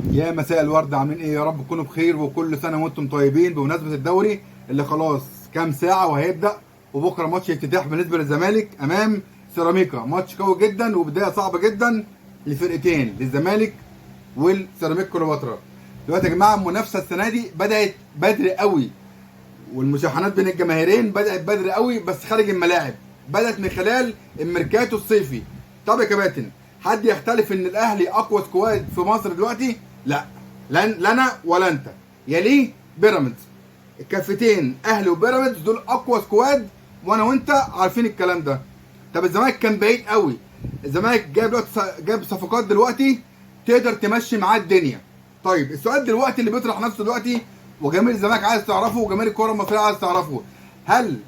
يا مساء الورد، عاملين ايه؟ يا رب تكونوا بخير وكل سنة وانتم طيبين. بمناسبة الدوري اللي خلاص كام ساعة وهيبدا، وبكره ماتش افتتاح بالنسبة للزمالك امام سيراميكا، ماتش قوي جدا وبداية صعبة جدا للفرقتين، للزمالك والسيراميكا كليوباترا. دلوقتي يا جماعة المنافسة السنة دي بدات بدري قوي، والمشاحنات بين الجماهيرين بدات بدري قوي، بس خارج الملاعب، بدات من خلال الميركاتو الصيفي. طب يا كباتن، حد يختلف ان الاهلي اقوى squad في مصر دلوقتي؟ لا، لا انا ولا انت، يليه بيراميدز. الكفتين اهلي وبيراميدز دول اقوى squad، وانا وانت عارفين الكلام ده. طب الزمالك كان بعيد قوي، الزمالك جاب دلوقتي جاب صفقات دلوقتي تقدر تمشي معاه الدنيا. طيب السؤال دلوقتي اللي بيطرح نفسه دلوقتي وجماهير الزمالك عايز تعرفه وجماهير الكره المصرية عايز تعرفه، هل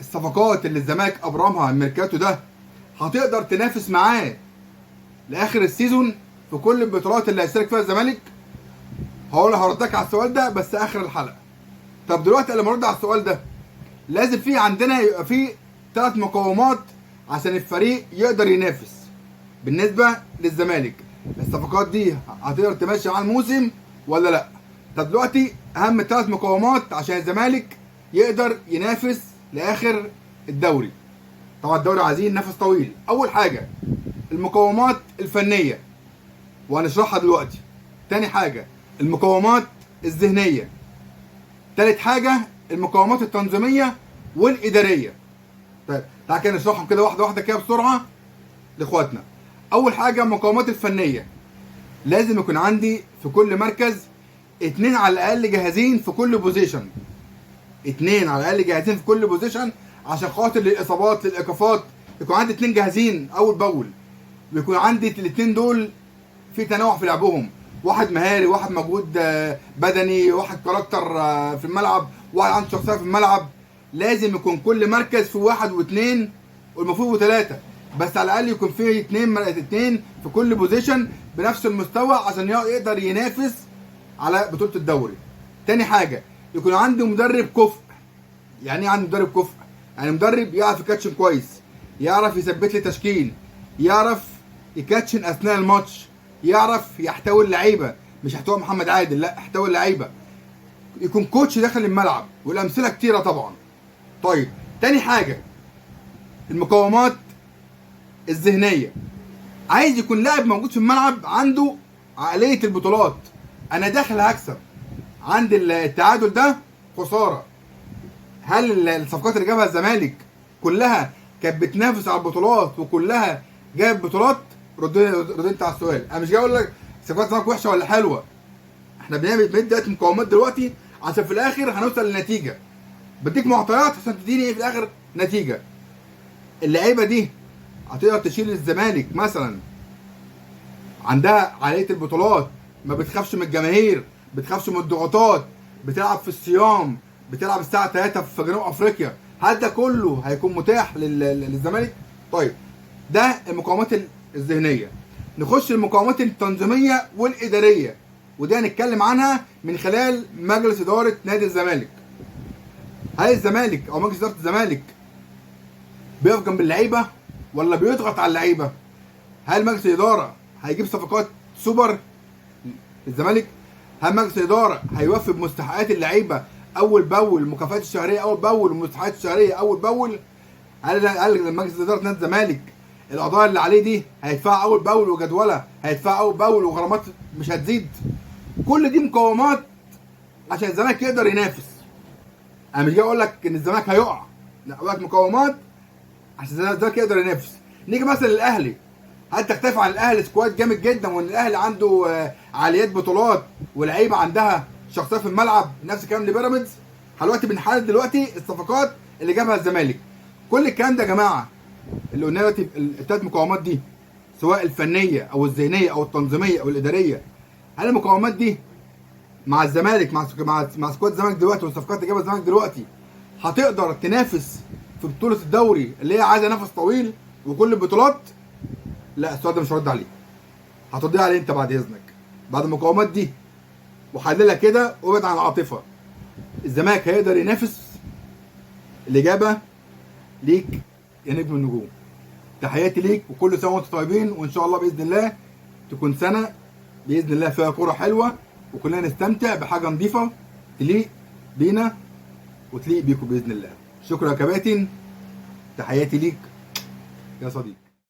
الصفقات اللي الزمالك ابرمها الميركاتو ده هتقدر تنافس معاه لاخر ال season في كل البطولات اللي هيشترك فيها الزمالك؟ هردك على السؤال ده بس اخر الحلقة. طب دلوقتي لما ارد على السؤال ده لازم في عندنا يبقى في 3 مقومات عشان الفريق يقدر ينافس. بالنسبة للزمالك الصفقات دي هتقدر تمشي على الموسم ولا لا؟ طب دلوقتي اهم 3 مقومات عشان الزمالك يقدر ينافس لاخر الدوري. طبعا الدوري عايزين نفس طويل. اول حاجة المقومات الفنية وهنشرحها دلوقتي. تاني حاجة المقومات الذهنية. تالت حاجة المقومات التنظيمية والادارية. طيب تعالى كده نشرحهم كده واحدة واحدة كده بسرعة لاخواتنا. اول حاجة المقومات الفنية، لازم يكون عندي في كل مركز 2 على الاقل جاهزين في كل position، 2 على الاقل جاهزين في كل position عشان خاطر للاصابات للايقافات يكون عندي 2 جاهزين اول باول، ويكون عندي الاثنين دول في تنوع في لعبهم، واحد مهاري، واحد مجهود بدني، واحد character في الملعب، واحد عنده شخصية في الملعب. لازم يكون كل مركز في 1 و2 والمفروض و3، بس على الاقل يكون في 2 في كل position بنفس المستوى عشان يقدر ينافس على بطوله الدوري. تاني حاجة يكون عنده مدرب كفء. يعني ايه عنده مدرب كفء؟ يعني مدرب يعرف يكاتشن كويس، يعرف يثبت لي تشكيل، يعرف يكاتشن اثناء الماتش، يعرف يحتوي اللعيبة، مش يحتوي محمد عادل، لا يحتوي اللعيبة، يكون coach داخل الملعب، والامثلة كتيرة طبعا. طيب تاني حاجة المقاومات الذهنية، عايز يكون لاعب موجود في الملعب عنده عقلية البطولات، انا داخل هكسب، عند التعادل ده خسارة. هل الصفقات اللي جابها الزمالك كلها كانت بتنافس على البطولات وكلها جابت بطولات؟ رد انت على السؤال. انا مش جاي اقول لك صفقات الزمالك وحشة ولا حلوة، احنا بنعمل بندي مقاومات دلوقتي عشان في الاخر هنوصل لنتيجة. بديك معطيات عشان تديني ايه في الاخر؟ نتيجة. اللعيبة دي هتقدر تشيل الزمالك مثلا، عندها عالية البطولات، ما بتخافش من الجماهير، بتخافش من الضغوطات، بتلعب في الصيام، بتلعب الساعة 3 في جنوب افريقيا، هل ده كله هيكون متاح للزمالك؟ طيب ده المقاومات الذهنية. نخش المقاومات التنظيمية والادارية، وده هنتكلم عنها من خلال مجلس ادارة نادي الزمالك. هل الزمالك او مجلس ادارة الزمالك بيقف جنب اللعيبة ولا بيضغط على اللعيبة؟ هل مجلس الادارة هيجيب صفقات سوبر للزمالك؟ هل مجلس الادارة هيوفي بمستحقات اللعيبة اول باول، المكافآت الشهرية اول باول، والمستحقات الشهرية اول باول؟ هل مجلس ادارة نادي الزمالك القضايا اللي عليه دي هيدفعها اول باول، وجدولها هيدفعها اول باول، وغرامات مش هتزيد؟ كل دي مقاومات عشان الزمالك يقدر ينافس. انا مش جاي اقول لك ان الزمالك هيقع، لا، اقول لك مقاومات عشان الزمالك يقدر ينافس. نيجي مثلا للاهلي، هل تختلف عن الاهلي squad جامد جدا، وان الاهلي عنده عاليات بطولات ولعيبة عندها شخصية في الملعب؟ نفس الكلام لبيراميدز. دلوقتي بنحلل دلوقتي الصفقات اللي جابها الزمالك. كل الكلام ده يا جماعة اللي قلناه دلوقتي، الثلاث مقاومات دي سواء الفنية او الذهنية او التنظيمية او الادارية، هل المقاومات دي مع الزمالك مع squad الزمالك دلوقتي والصفقات اللي جابها الزمالك دلوقتي هتقدر تنافس في بطوله الدوري اللي هي عايزه نفس طويل وكل البطولات؟ لا، السؤال ده مش هرد عليه، هترد عليه انت بعد اذنك بعد المقاومات دي وحللها كده وابعد عن العاطفة. الزمالك هيقدر ينافس؟ الاجابة ليك يا نجم النجوم. تحياتي ليك وكل سنة وانتم طيبين، وان شاء الله باذن الله تكون سنة باذن الله فيها كورة حلوة، وكلنا نستمتع بحاجة نظيفة تليق بينا وتليق بيكم باذن الله. شكرا يا كباتن، تحياتي ليك يا صديقي.